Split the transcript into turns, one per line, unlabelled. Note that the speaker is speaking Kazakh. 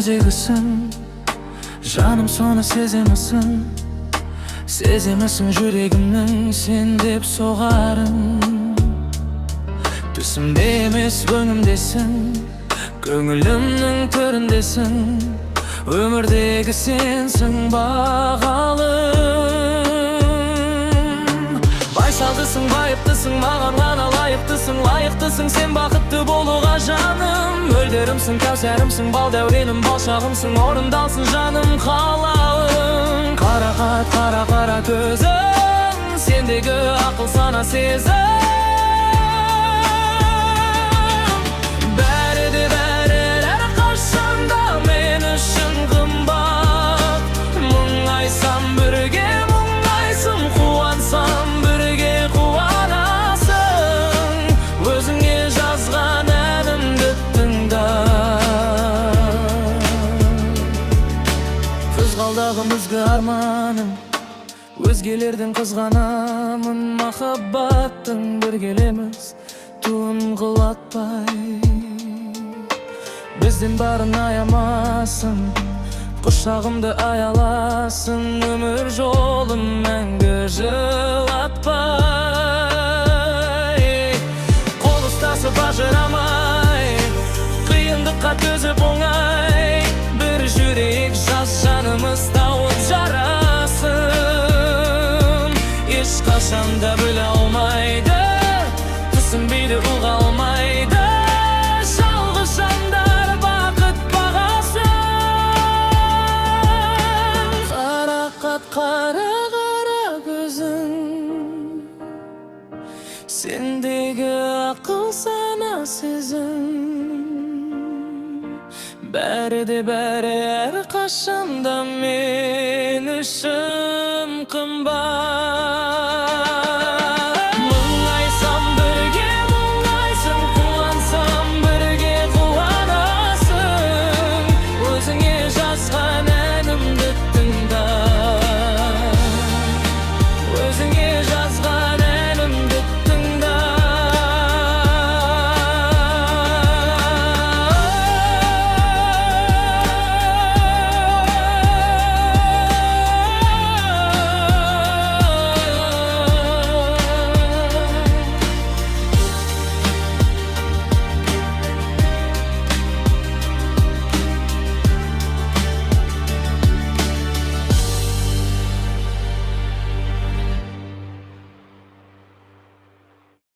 Өзегісің, жаным, соны сеземісің? Сеземісің жүрегімнің сен деп соғарын? Түсімде емес, өңімдесің, көңілімнің төріндесің. Өмірдегі сенсің бағалым. Байсалдысың, байыптысың, маған ғана лайықтысың. Лайықтысың сен бақытты болуға, жаным. Мөлдірімсің, кәусәрімсің, бал дәуренім, бал шағымсың. Орындалсын, жаным, қалауың. Қарақат, қара, қара көзің, сендегі ақыл, сана, сезім. Бәрі де бәрі әрқашанда мен үшін қымбат. Мұңайсам, бірге мұңайсың, қуансам, бірге қуанасың. Өзіңе жазған әнімді тыңда. Қызғалдағым, ізгі арманым, өзгелерден қызғанамын. Махаббаттың бір келеміз туын құлатпай. Бізден барын аямасын, құшағымды аяласын. Өмір жолын мәңгі жылатпай. Қол ұстасып ажырамай, қиындыққа төзіп оңай, бір жүрек, жас жанымыз тауып жарасым. Ешқашан да біле алмайды, түсінбейді, ұға алмайды жалғыз жандар бақыт бағасын. Қарақат, қара, қара көзің, сендегі ақыл, сана, сезім. Бәрі де бәрі әрқашанда мен үшін.